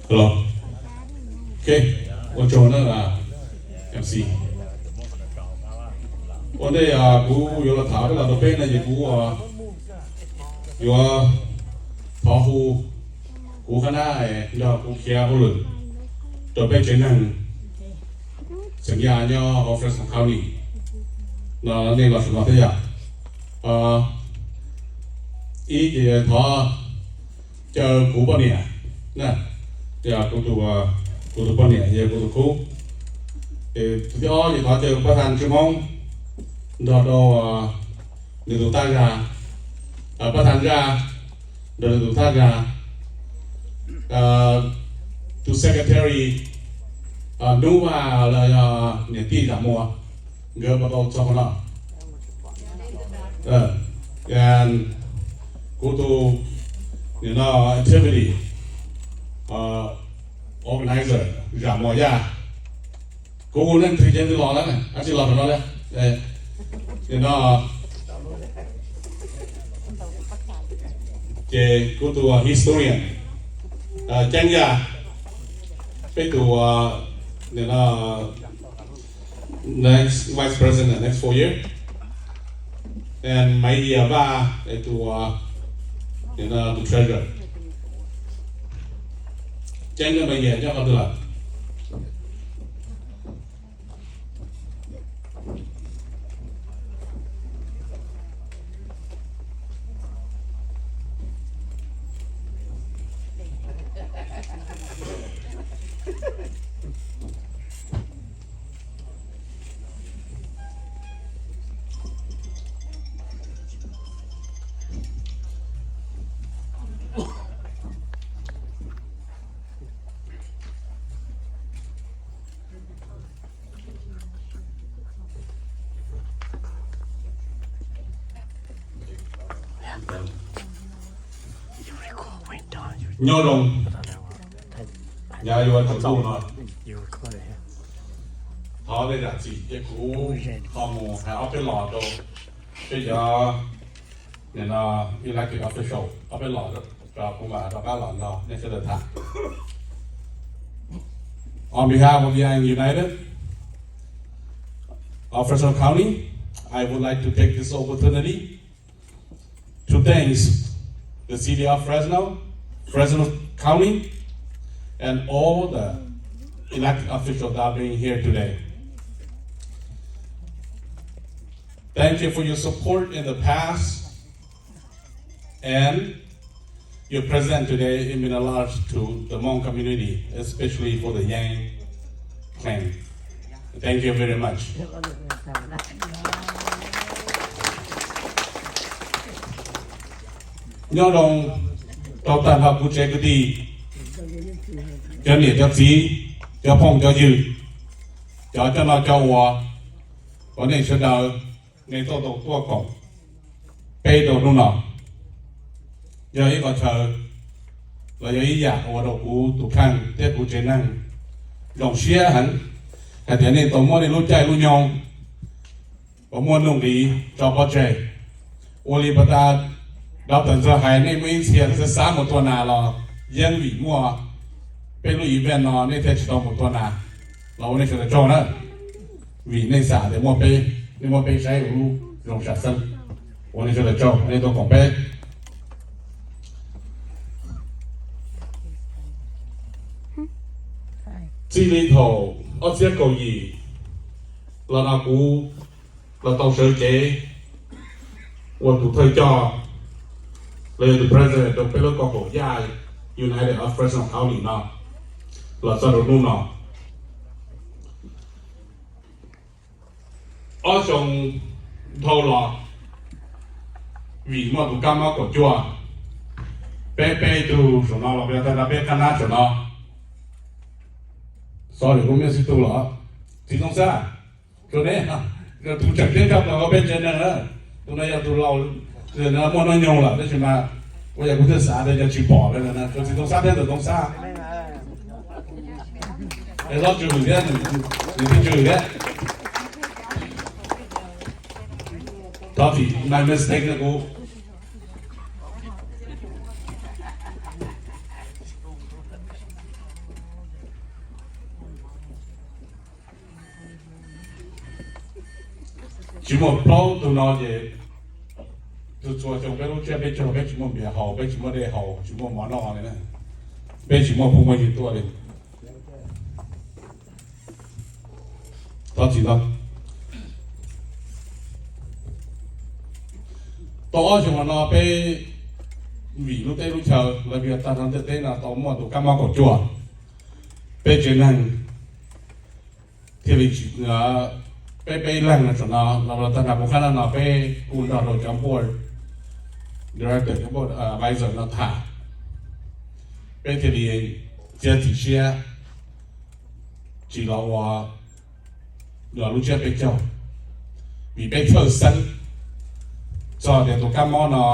Hello. Ok, ua tsaug na MC. Ua ntej kuv yuav los tham peb los rau peb no ces kuv yuav thov hu kuv qhab nab nrog kuv khiav hauj lwm rau peb tsev neeg xeem Yaj nyob hauv Fresno County no, nej los saum no thiab yom. Ib ces thov caw kuv poj niam na, yog kuv tus, kuv tus poj niam yog kuv tus khub. Tus thib ob ces thov caw pab thaj Tswv Hmoob nrog rau nws tus thaj zag, pab thaj zaj nrog nws tus thaj zag, tus secretary Hnub Vaj los yog niam tij Zam Muas, nkawd puas tau txog no? Kuv tus, nim no activity organizer Zam Muas Yaj, kuv hu leej twg ces twb los lawm, ab tsis los saum no li. Nim no ces kuv tus historian Ceeb Yaj, peb tus nim no next vice president next four year, and Maiv Yias Vaj es tus, nim no tus treasurer. Ceeb thiab Maiv Yias nyob qhov twg lawm? Nyob zoo, yog yuav tsum ntuj no, thov nej zam txim ces kuv ho mus hais ob peb los rau peb cov, nim no, elected official ob peb los rau kuv mam rov qab los nrog nej sawv daws tham. On behalf of Yang United of Fresno County, I would like to take this opportunity to thank the city of Fresno, Fresno County, and all the elected officials that are being here today. Thank you for your support in the past, and your presence today, it means a lot to the Hmong community, especially for the Yang clan. Thank you very much. Nyob zoo rau tag nrho kuv tsev kwv tij, cov niam cov txiv, cov phooj cov ywg, cov coj noj coj ua, uas nej sawv daws nej tuaj tau tuaj koom peb rau hnub no. Yog ib qho chaw los yog ib yam ua rau kuv tus kheej thiab kuv tsev neeg zoo siab heev hais tias nej tau muab nej lub caij lub nyoog uas muaj nuj nqis tso pov tseg. Ua li pas tas Doctor Ntxawg hais, nej muaj ib txhia xav xav mus tua nas los yeej vim muaj peb lub event no nej thiaj tsis tau mus tua nas, los ua nej sawv daws tsaug na, vim nej xam tias muaj peb, nej muab peb saib ua lub zoo sam xeeb. Ua nej sawv daws tsaug nej tuaj koom peb. Txij li thaum ob txhiab kaum yim los no kuv los tau sawv cev ua tus thawj coj los yog tus president rau peb lub koom haum Yaj United of Fresno County no los txog rau hnub no. Ob xyoo dhau los, vim muaj tus kab mob kaum cuaj, peb peb tug saum no los yog tag nrho peb qab nab saum no, sorry, kuv muaj xib tug los, txiv Tooj Xab, rau neb, tus tseem ceeb tshaj plaws hauv peb tsev neeg na, tus no yog tus laus muaj hnub nyoog lawm tab sis mas ua yog kuv thiaj xav tias yog tsis pom lawm na, rau txiv Tooj Xab thiab ntawm Tooj Xab. Es Hlob Tswm thiab, nws thiab Tswm thiab. Thov txim, my mistake na kuv. Tsis muaj plaub tug no ces txhua txhua xyoo peb lub tsiab peb caug peb tsis muaj npias haus, peb tsis muaj dej haus, tsis muaj mov noj li na, peb tsis muaj phooj muaj ywg tuaj li. Thov txim ntau. Tau ob xyoo no peb vim lub teb lub chaw los vim tag nrho ntiaj teb no tau muaj tus kab mob kaum cuaj, peb tsev neeg thiaj li tsis, peb peb leeg no tseem no los tag nrho kuv qab no no peb kuj nrog rau cov board director, cov board advisor no tham, peb thiaj li txiav txim siab tsis los ua lub tsiab peb caug, vim peb txhawj xeeb txog tias tus kab mob no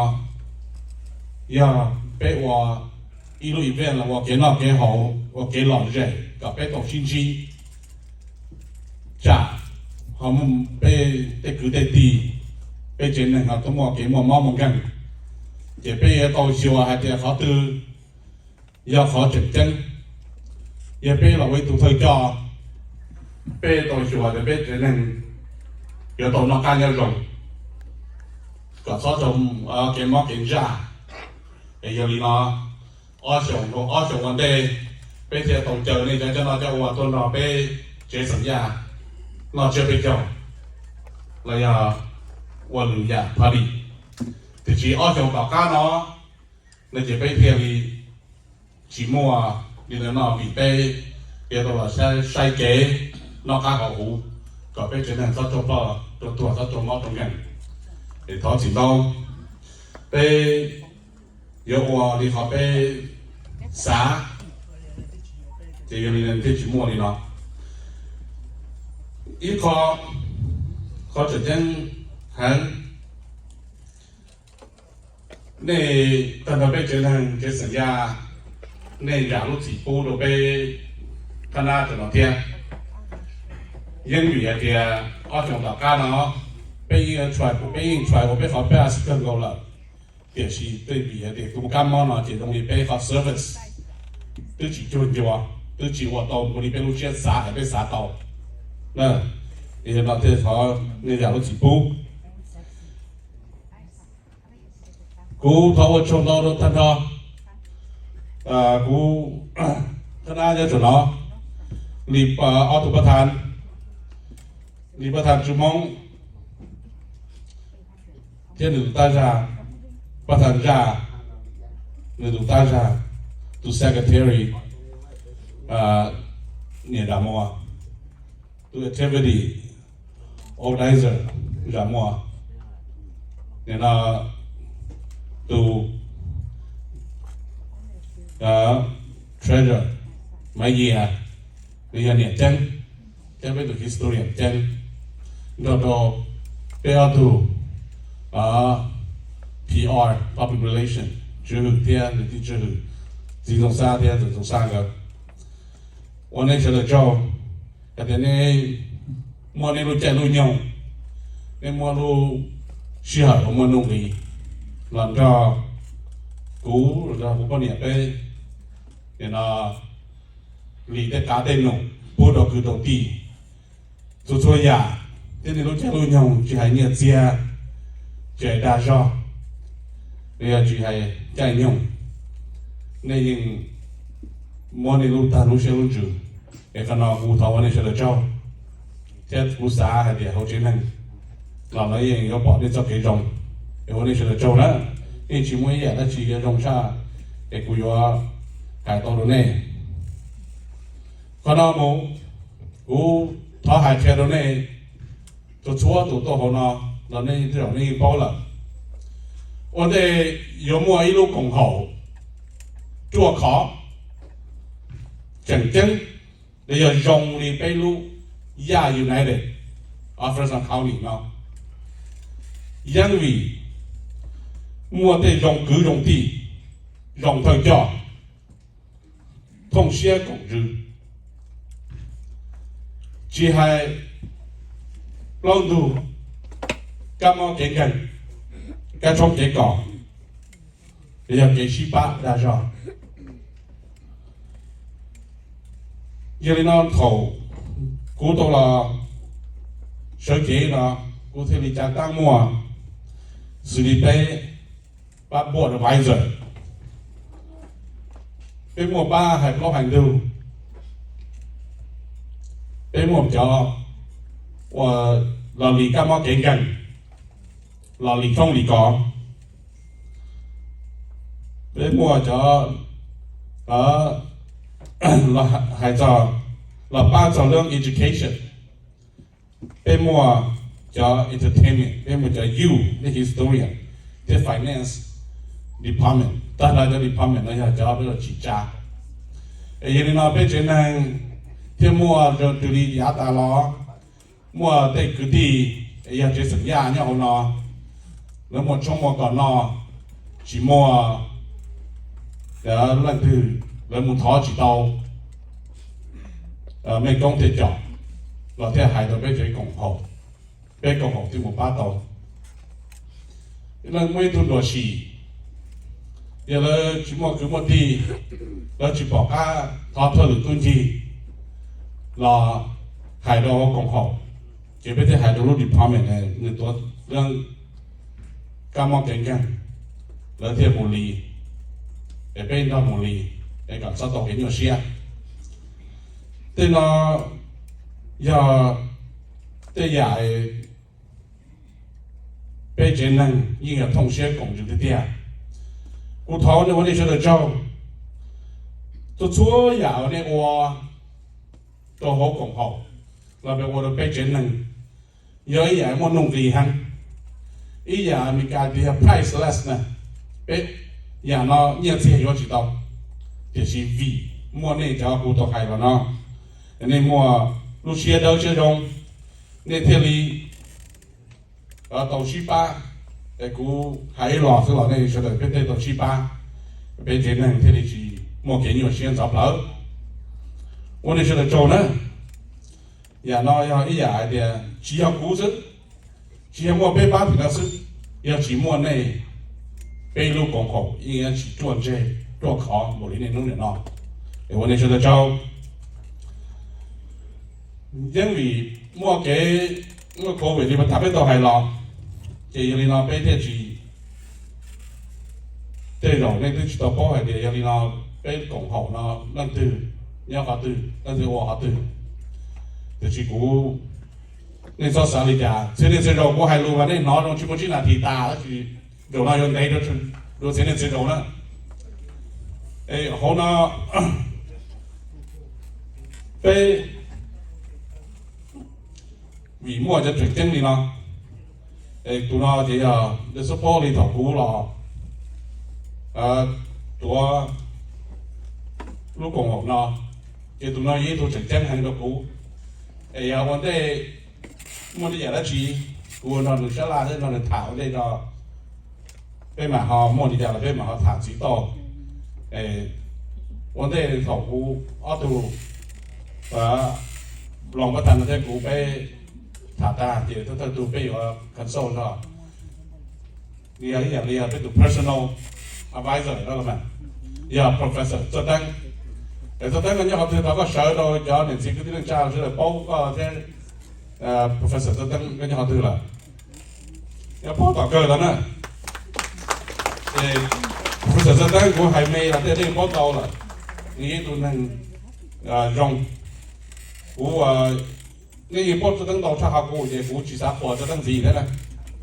yog peb ua ib lub event los ua kev noj kev haus ua kev lom zem kom peb tau sib ntsib, tsam ho peb tej kwv tej tij, peb tsev neeg ho tuaj muaj kev muaj mob muaj nkeeg, ces peb yuav tau xyuas hais tias qhov twg yog qhov tseem ceeb. Yog peb los ua ib tug thawj coj, peb tau xyuas tias peb tsev neeg yuav tau noj qab nyob zoo, kom txhob tau kev mob kev ntsaj. Es yog li no, ob xyoos, ob xyoos ua ntej peb thiaj tau caw nej cov coj noj coj ua tuaj nrog peb tsev xeem Yaj noj tsiab peb caug los yog ua lwm yam party. Tiam sis ob xyoos tom qab no no ces peb thiaj li tsis muaj li ntawd no vim peb yuav tau los saib kev noj qab haus huv kom peb tsev neeg txhob raug ploj raug tuag txhob raug mob raug nkeeg. Es thov txim ntau, peb yuav ua li qhov peb xav, ces yog li thiaj tsis muaj li no. Ib qho, qhov tseem ceeb heev, nej tag nrho peb tsev neeg tsev xeem Yaj, nej zam lub txim pub rau peb qhab nab tam no thiab. Yeej vim hais tias ob xyoos tom qab no peb yeej try, peb yeej try ua peb qhov peb a si kawg nkaus lawm, tiam sis tej vim hais tias tus kab mob no ces zoo li peb qhov service twb tsis cuag ncua, twb tsis ua tau npaum li peb lub siab xav hais peb xav tau. Yog no thiaj thov nej zam lub txim pub. Kuv thov ua tsaug ntau rau tag nrho. Kuv thab nab nyob tsam no, li ob tug pab thab, li pab thab Tswv Hmoob thiab nws tus tab zaj, pab thab zaj, nws tus tab zaj, tus secretary, niam Zam Muas, tus activity organizer Zam Muas, nim no tus treasurer Maiv Yias, nws yog niam Ceeb, thiab peb tus historian Ceeb, nrog rau peb ob tug PR, public relation, Tswv Hwm thiab nws tij Tswv Hwm, txiv Ntxoov Xab thiab tus Ntxoov Xab nkawd. Ua nej sawv daws tsaug hais tias nej muaj nej lub caij lub nyoog, nej muaj lub sij hawm uas muaj nuj nqis los nrog kuv, los nrog kuv poj niam peb nim no li tej qav tej num pub rau kwv rau tij. Txhua txhua yam thiab nej lub caij lub nyoog, tsis hais nyiaj txiag, tsis hais dag zog, los yog tsis hais caij nyoog, nej yeej muab nej lub tag lub siab lub ntsws. Es qhov no kuv thov ua nej sawv daws tsaug, thiab kuv xav hais tias hauv tsev neeg los lawv yeej yuav pom nej txoj kev zoo. Es ua nej sawv daws tsaug na, yeej tsis muaj ib yam dab tsi yuav zoo tshaj es kuv yuav hais tau rau nej. Qhov no mus, kuv thov hais qhia rau nej, txhua txhua tus tuaj hauv no los nej tej zaum nej yeej paub lawm. Ua ntej yuav muaj ib lub koom haum ruaj khov tseem ceeb, los yog zoo li peb lub Yaj United of Fresno County no, yeej vim muaj tej zoo kwv zoo tij, zoo thawj coj, thooj siab koom ntsws, tsis hais plaub ntug, kab mob kev nkeeg, kab tshoob kev kos, los yog kev sib pab dag zog. Yog li no thaum kuv tau los sawv cev no, kuv thiaj li cav tab muaj xws li peb pab board advisor, peb muaj pab hais plaub hais ntug, peb muaj cov uas los li kab mob kev nkeeg, los li foob li kos, peb muaj cov los hais txog, los pab txog lub education, peb muaj cov entertainment, peb muaj cov youth, thiab historian, thiab finance department. Tag nrho cov department no yog cov peb los tsim tsa. Es yog li no peb tsev neeg thiaj muaj raws li yav tas los, muaj tej kwv tij yog tsev xeem Yaj nyob hauv no, lawv muaj tshoob muaj kos noj, tsis muaj leej twg, lawv mus thov tsis tau mej koob thiaj com los thiaj hais rau peb tsev koom haum, peb koom haum thiaj mus pab tau. Leej muaj ib tug nruam sim, yog lawv tsis muaj kwv muaj tij, lawv tsis pom qab thov thawj lwm tub ncig los hais rau hauv koom haum, ces peb thiaj hais rau lub department nws tuav kab mob kev nkeeg, lawv thiaj mus li, es peb nrog mus li, es kom txhob tau kev nyuaj siab. Tej no yog tej yam peb tsev neeg yeej yog thooj siab koom ntsws tiag tiag. Kuv thov nej ua nej sawv daws tsaug, txhua txhua yam uas nej ua rau hauv koom haum los peb ua rau peb tsev neeg yog ib yam muaj nuj nqis heev, ib yam Meskas tias yog priceless na. Peb yam no nyiaj txiag yuav tsis tau, tiam sis vim muaj nej cov kuv tau hais los no, nej muaj lub siab dawb siab zoo, nej thiaj li tau sib pab. Es kuv hais ib los xwb los nej sawv daws peb tej tau sib pab, peb tsev neeg thiaj li tsis muaj kev nyuaj siab ntxhov plawv. Ua nej sawv daws tsaug na. Yam no yog ib yam hais tias tsis yog kuv xwb, tsis yog muaj peb pab tim no xwb, yog tsis muaj nej, peb lub koom haum yeej yuav tsis ruaj ntseg ruaj khov npaum li niaj hnub niam no. Es ua nej sawv daws tsaug. Yeej vim muaj kev, muaj COVID li pas tas peb tau hais los, ces yog li no peb thiaj tsis, tej zaum nej twb tsis tau paub hais tias yog li no peb koom haum no leej twg nyob qhov twg, leej twg ua qhov twg. Tiam sis kuv, nej txhob xav li cas, txhia niaj txhia zaus kuv hais lus mas nej hnov zoo tsis muaj tsib nas this tas, tab sis zaum no yuav ntev dua txhia niaj txhia zaus na. Es hauv no peb vim muaj cov tseem ceeb li no. Es tus no ces yog de xub pob li thaum kuv los tuav lub koom haum no, ces tus no yog ib tug tseem ceeb heev rau kuv. Es yog ua ntej muaj tej yam dab tsi, kuv ua nrog nws sab laj thiab nrog nws tham ua ntej no, peb mam ho muaj li cas los peb mam ho tham ntxiv tau. Ua ntej thaum kuv ob tug, Loos Pab Thas no thiab kuv peb tham tag ces thawj thawj tug peb yuav consult nrog, yog ib yam li yog peb tus personal advisor no los mas, yog Professor Txawj Teeb. Es Txawj Teeb no nyob qhov twg, thov koj sawv rau cov niam txiv kwv tij neej tsa sawv daws paub koj thiab. Professor Txawj Teeb koj nyob qhov twg lawm? Nyob pob tom kawg tod na. Es Professor Txawj Teeb kuv hais me los tej nej paub tau lawm, nws yog ib tug neeg zoo. Kuv, nej yeej paub Txawj Teeb ntau tshaj qhov kuv, ces kuv tsis xav qhuas Txawj Teeb ntxiv thiab na.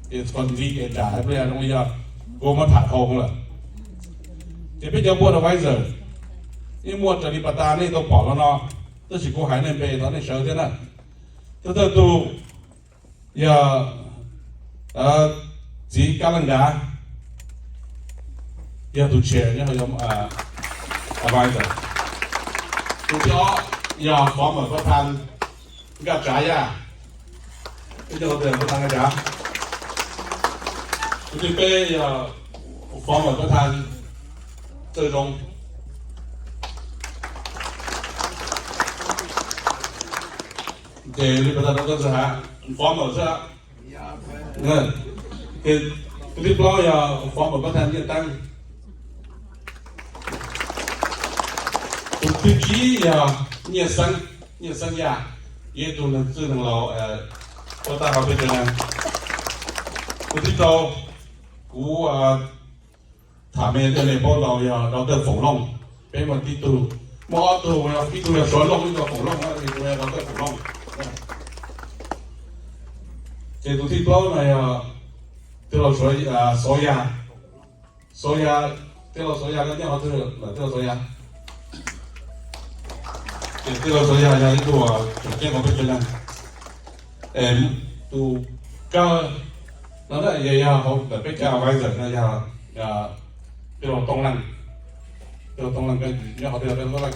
Ces qhov ntxiv ces tsam hais pliag zoo li yog kuv muab tham dhau lawm. Ces peb cov board advisor yeej muaj raws li pas tas nej tau pom los no, tab sis kuv hais nej npe thov nej sawv thiab na. Thawj thawj tug yog txiv Kab Leej Dav, yog tus chair nyob hauv, advisor. Tus thib ob yog former Pab Thas Nkaj Tsav Yaj, peb cov hauv tawm Pab Thas Nkaj Tsav. Tus thib peb yog former Pab Thas Txawj Zoo. Ces li pas tas rau koj ntxhais has former xwb. Tus thib plaub yog former Pab Thas Nyiaj Teeb. Tus thib tsib yog Nyiaj Xeeb, Nyiaj Xeeb Yaj, yog ib tug neeg txwj neeg laus, pab tag hauv peb tsev neeg. Tus thib rau, kuv tham me tej me paub ntau yog Doctor Foom Looj. Peb muaj tib tug, muaj ob tug, ib tug yog Suav Looj, ib tug Foom Looj, ib tug yog Doctor Foom Looj. Ces tus thib plaub no yog tij laug Xov Yaj. Xov Yaj, tij laug Xov Yaj koj nyob qhov twg lawm tij laug Xov Yaj? Ces tij laug Xov Yaj yog ib tug tseem ceeb hauv peb tsev neeg. Tus kawg no na yog hauv ntawm peb cov advisor no yog tij laug Tooj Leej. Tij laug Tooj Leej, koj nyob qhov twg tij laug Tooj Leej?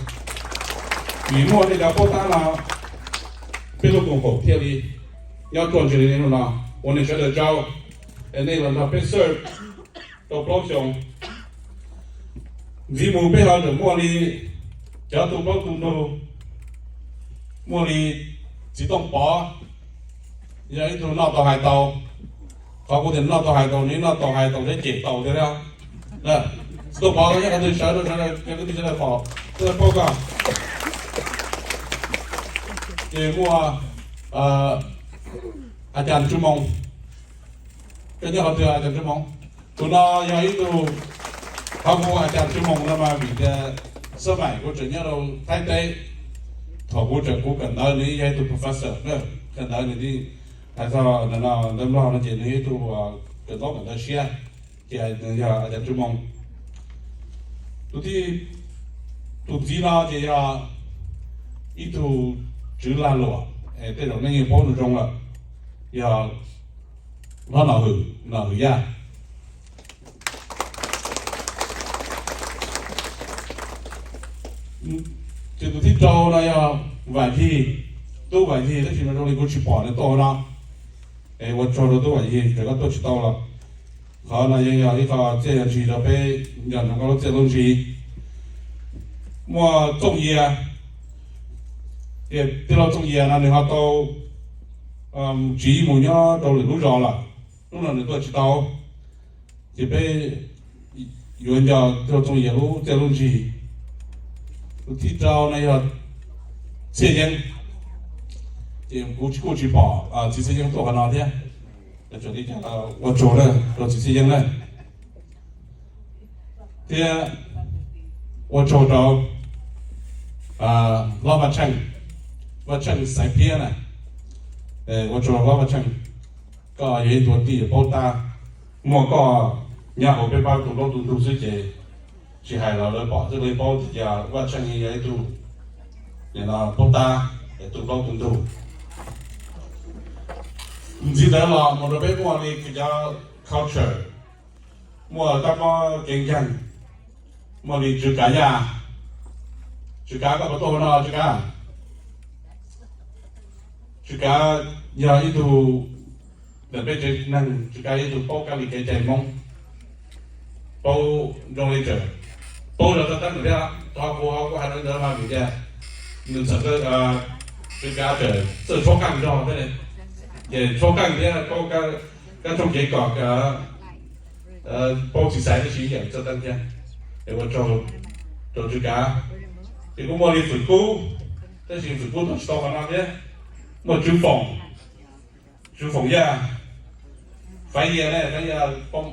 Vim muaj nej cov paub tab no, peb lub koom haum thiaj li nyob ruaj ntseg li hnub no, ua nej sawv daws tsaug es nej los nrog peb serve tau plaub xyoos. Ntxiv mus peb ho tseem muaj li cov tu plaub tu ntug, muaj li txiv Tooj Pov, yog ib tug noj tau hais tau. Qhov kuv tias noj tau hais tau, nws noj tau hais tau thiab cem tau thiab. Txiv Tooj Pov, koj nyob qhov twg sawv rau sawv daws cov kwv tij sawv daws pom, sawv daws paub koj. Ces muaj a cas Tswv Moos, koj nyob qhov twg a cas Tswv Moos? Tus no yog ib tug, qhov kuv a cas Tswv Moos no mas vim tias xab maim kuv tseem nyob rau Thaib teb, thaum kuv tseem kuv kawm ntawv nws yog ib tug professor na, kawm ntawv nws hais txog ntawv Nplog no ces nws yog ib tug kawm ntaub kawm ntawv siab, ces nws yog a cas Tswv Moos. Tus thib, tus ntxiv no ces yog ib tug tswv lag luam, tej zaum nej yeej paub nws zoo lawm, yog Hlob Nom Hwm, Nom Hwm Yaj. Ces tus thib rau no yog Vam Yig, Tub Vam Yig, tab sis mas zoo li kuv tsis pom nws tuaj no. Es ua tsaug rau Tub Vam Yig, txawm koj tuaj tsis tau los qhov no yeej yog ib qho txiaj yog ntshis rau peb nco ntsoov koj lub txiaj lub ntsig. Muaj Txooj Yias, tij laug Txooj Yias no nws ho tau tsiv mus nyob rau lwm lub zos lawm, hnub no nws tuaj tsis tau, ces peb yuav nco tij laug Txooj Yias lub txiaj lub ntsig. Tus thib rau no yog Txhiaj Yeeb, ces kuv kuj tsis pom txiv Txhiaj Yeeb tuaj qhov no thiab. Txawm li cas los ua tsaug rau txiv Txhiaj Yeeb na, thiab ua tsaug rau Hlob Vaj Tsheej, Vaj Tsheej Xaiv Phiab na. Ua tsaug Hlob Vaj Tsheej, koj yog ib tug tij paub tab, muaj koj nyob hauv peb pab tu plaub tu ntug xwb ces tsis hais los lawv pom twb li paub tias Vaj Tsheej yog ib tug paub tab es tu plaub tu ntug. Ntxiv ntawd los mus rau peb muaj li cov culture, muaj kab mob kev nkeeg, muaj li Tswv Kav Yaj. Tswv Kav, koj puas tuaj hauv no Tswv Kav? Tswv Kav yog ib tug ntawm peb tsev neeg, Tswv Kav yog ib tug paub kab li kev cai Hmoob, paub zoo li tawm, paub zog txog teeb thiab. Qhov kuv, qhov kuv hais rau ntawd mas vim tias nws txawm, Tswv Kav txawm txawj tshuab qeej zog thiab, ces tshuab qeej thiab paub kab tshooj kev kom paub txiv xaiv tab sis ib yam txawj teeb thiab. Es ua tsaug rau Tswv Kav. Ces kuj muaj li Fwm Kub, tab sis Fwm Kub tuaj tsis tau qhov no thiab. Muaj Tswv Foom, Tswv Foom Yaj, Faiv Yaj ne, Faiv Yaj paub